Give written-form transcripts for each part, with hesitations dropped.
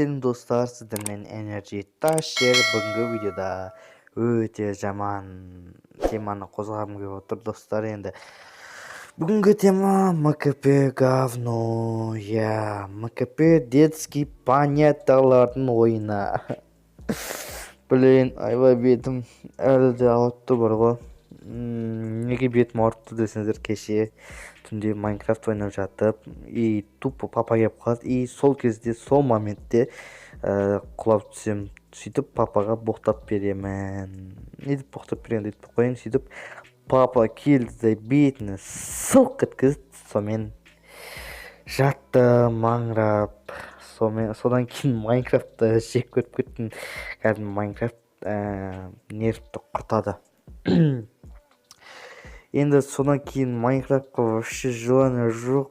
Сәлем, достар! Сіздермен Energy Ташер. Бүгінгі видеода өте жаман теманы қозғағым келіп отыр, достар. Енді бүгінгі тема: МКП говно. Иә, МКП детский понятиялардың ойыны. Блин, айбай, бетім әлі де ауырып тұр бар ғой. Неге бетім ауырып тұр десеңіздер, кеше түнде Майнкрафт ойнап жатып, и тупо папа келіп қалады, и сол кезде, сол моментте құлап түсемін. Сөйтіп папаға боқтап беремін. Не деп боқтап бергенімді айтпай ақ қояйын. Сөйтіп папа келді де, бетіне сылқ еткізді. Сонымен жаттым маңырап. Сонымен, содан кейін Майнкрафтты жек көріп кеттім. Кәдімгі Майнкрафт нервті құртады. Енді содан кейін Майнкрафтқа вообще желание жоқ.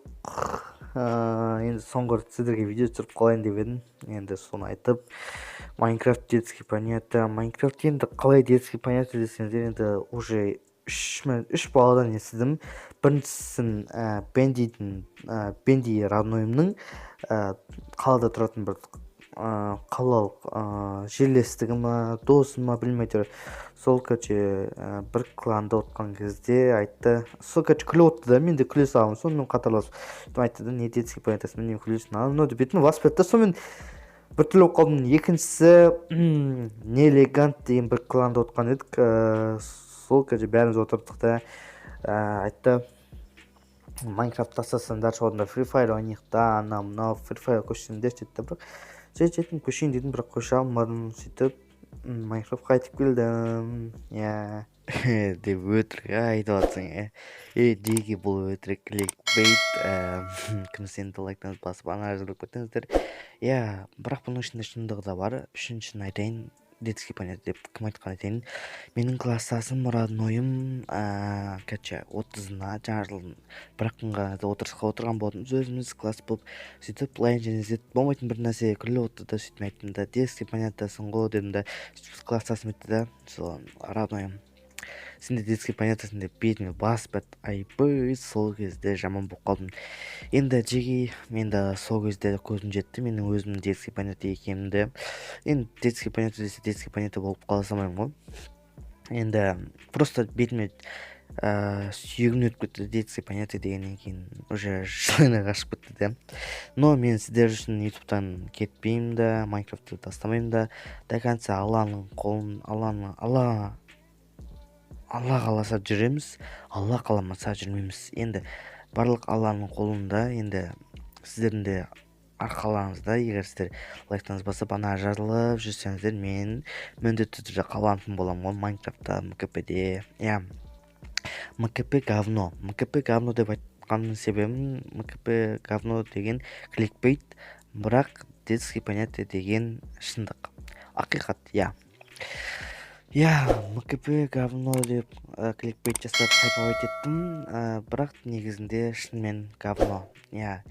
Енді соңғы рет сіздерге видео түсіріп қалайын деп едім. Енді соны айтып, Майнкрафт детский понятие. Майнкрафт енді қалай детский понятие десеңіздер, енді уже үш баладан естідім. Біріншісін Бендидің, Бенди роднойымның, қалада тұратын бір қалалық жерлестігі ма, досы ма, білмей, әйтеуір сол, короче, бір кланда отқан кезде айтты. Сол, короче, күліп отты да, мен де күле салдым сонымен қатарласып. Сөйтіп айтты да: «Не детский понятиясы, не күлесің, анау мынау?» – деп бетіме басып берді да, сонымен біртүрлі болып қалдым. Екіншісі, Нелегант деген бір кланда отқан едік. Сол, короче, бәріміз отырдық та, айтты: «Майнкрафт тастасаңдаршы, одан да Фри Фаер ойнайық та, анау мынау Фри Фаер көшсеңдерші», – деді да. Бірақ сөйтіп жеттім, көшейін дедім, бірақ көше алмадым. Сөйтіп Майнкрафтқа қайтып келдім. Иә, деп өтірік айтып жатсаң, иә. Е, неге бұл өтірік, кликбейт? Кім сенді, лайктан басып, ана жазылып кетіңіздер. Иә, бірақ бұның ішінде шындығы да бар. Үшіншісін айтайын, детский понятие деп кім айтқанын айтайын. Менің класстасым, роднойым, короче, 30-ына, жаңа жылдың бір ақ күн ғана отырысқа отырған болатынбыз өзіміз класс болып. Сөйтіп былай және болмайтын бір нәрсе күліп отырды да. Сөйтіп мен айттым да: «Детский понятиясың ғой», – дедім да. Сөйтіп класстасым айтты да, сол роднойым: «Сен де детский понятиясың», – деп бетіме басып берді. Айбай, сол кезде жаман болып қалдым. Енді, жеге, мен де сол кезде көзім жетті менің өзімнің детский понятие екенімді. Енді детский понятие десе, детский понятие болып қала салмаймын ғой. Енді просто бетіме, сүйегім өтіп кетті. Детский понятие дегеннен кейін уже желание қашып кетті да. Но мен сіздер үшін Ютубтан кетпеймін да, Майнкрафтты тастамаймын да до конца. Алланың қолын, Алланың, Алла қаласа, жүреміз, Алла қаламаса, жүрмейміз. Енді барлық Алланың қолында. Енді сіздердің де арқаларыңызда. Егер сіздер лайктарыңызды басып, ана жазылып жүрсеңіздер, мен міндетті түрде қалатын боламын ғой Майнкрафтта, МКПде. Иә, МКП говно. МКП говно деп айтқанның себебім, МКП говно деген кликбейт, бірақ детский понятие деген шындық, ақиқат. Иә, МКП говно деп кликбейт жасап, хайповать еттім, бірақ негізінде шынымен говно. Иә,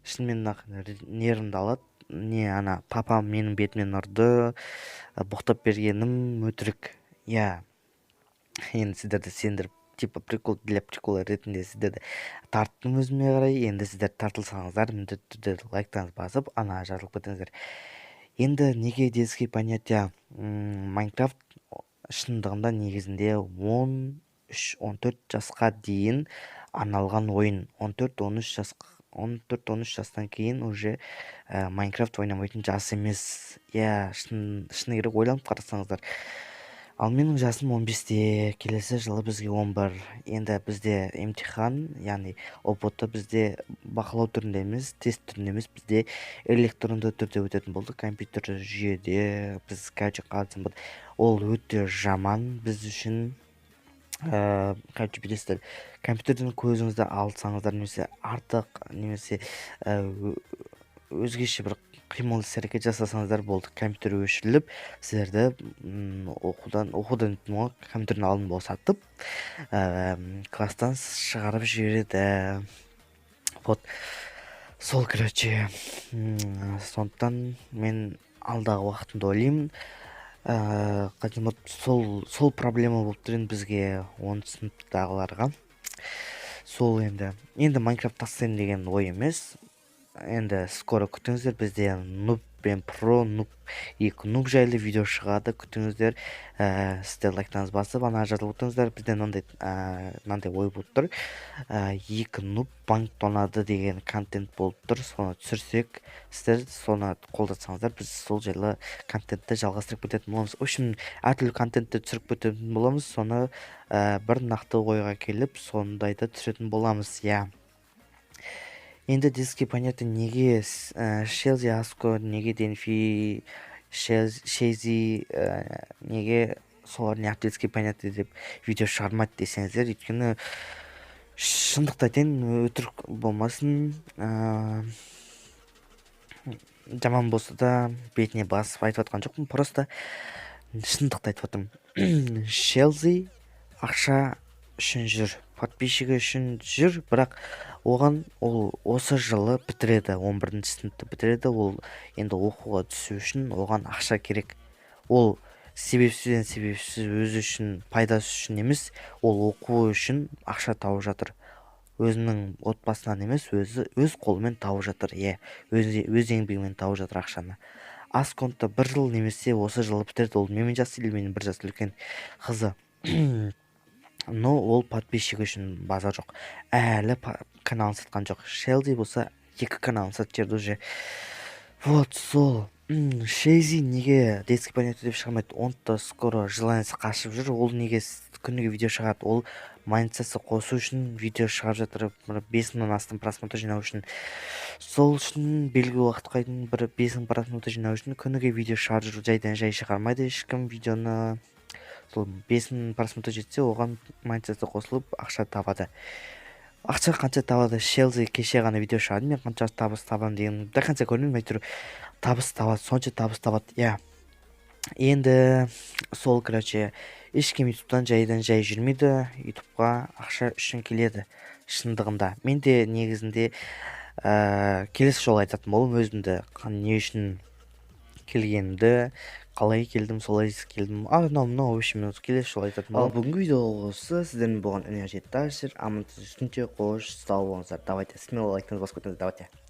шынымен ақ нервімді алады. Не, ана папам менің бетімнен ұрды, боқтап бергенім өтірік. Иә, енді сіздерді сендіріп, типа прикол для прикола ретінде сіздерді тарттым өзіме қарай. Енді сіздер тартылсаңыздар, міндетті түрде лайктарыңызды басып, ана жазылып кетіңіздер. Енді неге детский понятие? Майнкрафт шындығында, негізінде 13-14 жасқа дейін арналған ойын. 14-13 жас, 14-13 жастан кейін уже Майнкрафт ойнамайтын жас емес. Иә, шыны керек, ойланып қарасаңыздар. Ал менің жасым 15-те, келесі жылы бізге 11. Енді бізде емтихан, яғни ҰБТ бізде бақылау түрінде емес, тест түрінде емес, бізде электронды түрде өтетін болды, компьютер жүйеде. Біз, короче, қалай айтсам болады, ол өте жаман біз үшін. Короче, білесіздер, компьютерден көзіңізді алсаңыздар немесе артық немесе өзгеше бір қимыл, іс әрекет жасасаңыздар болды, компьютер өшіріліп, сіздерді оқудан ғой, компьютердің алдын босатып, класстан шығарып жібереді. Вот сол, короче, сондықтан мен алдағы уақытымды ойлаймын. Қалай, сол проблема болып тұр енді бізге, 10-сыныптағыларға. Сол енді Майнкрафт тастаймын деген ой емес. Енді скоро күтіңіздер, бізде нуб пен про нуб, екі нуб жайлы видео шығады, күтіңіздер. Сіздер лайктарыңызды басып, ана жазылып отырыңыздар. Бізде мынандай ой болып тұр. Екі нуб банк тонады деген контент болып тұр. Соны түсірсек, сіздер соны қолдасаңыздар, біз сол жайлы контентті жалғастырып кететін боламыз. В общем, әртүрлі контентті түсіріп кететін боламыз. Соны бір нақты ойға келіп, сондайды түсіретін боламыз, иә. Енді детский понятно, неге Шелзи, Аско, неге Денфи, Шези, неге солар неғып детский понятно деп видео шығармайды десеңіздер, өйткені шындықты айтайын, өтірік болмасын, жаман болса да бетіне басып айтып жатқан жоқпын, просто шындықты айтып жатырмын. Шелзи ақша үшін жүр, подписчигі үшін жүр, бірақ оған ол осы жылы бітіреді, 11 сыныпты бітіреді. Ол енді оқуға түсу үшін оған ақша керек. Ол себепсізден себепсіз өзі үшін, пайдасы үшін емес, ол оқуы үшін ақша тауып жатыр. Өзінің отбасынан емес, өзі өз қолымен тауып жатыр, иә, өз еңбегімен тауып жатыр ақшаны. Асконта бір жыл немесе осы жылы бітірді. Ол менімен жас или менен бір жас үлкен қызы, но ол подписчик үшін, базар жоқ, әлі каналын сатқан жоқ. Шелди болса, екі каналын сатып жіберді уже. Вот сол. Шези неге детский понятие деп шығармайды? Оны да скоро желаниесі қашып жүр. Ол неге күніге видео шығарады? Ол монетизация қосу үшін видео шығарып жатыр, бір 5000-нан астам просмотр жинау үшін. Сол үшін белгілі уақытқа дейін бір 5000 просмотр жинау үшін күніге видео шығарып жүр. Жайдан жай шығармайды ешкім видеоны. Сол 5000 просмотр жетсе, оған монетизация қосылып, ақша табады. Ақша қанша табады? Шелзи кеше ғана видео шығарды, мен қанша табыс табамын деген, до конца көрмедім, әйтеуір табыс табады, сонша табыс табады, иә. Енді сол, короче, ешкім ютубтан жайдан жай жүрмейді, ютубқа ақша үшін келеді шындығында. Мен де негізінде келесі жолы айтатын боламын өзімді, не үшін келгенімді, қалай келдім, солай келдім, анау мынау, в общем, келесі жолы айтатын боламын. Ал бүгінгі видео осы. Сіздермен болған Энерджи Ташер. Аман, қош, сау болыңыздар. Давайте, смело лайктарыңызды басып кетіңіздер, давайте.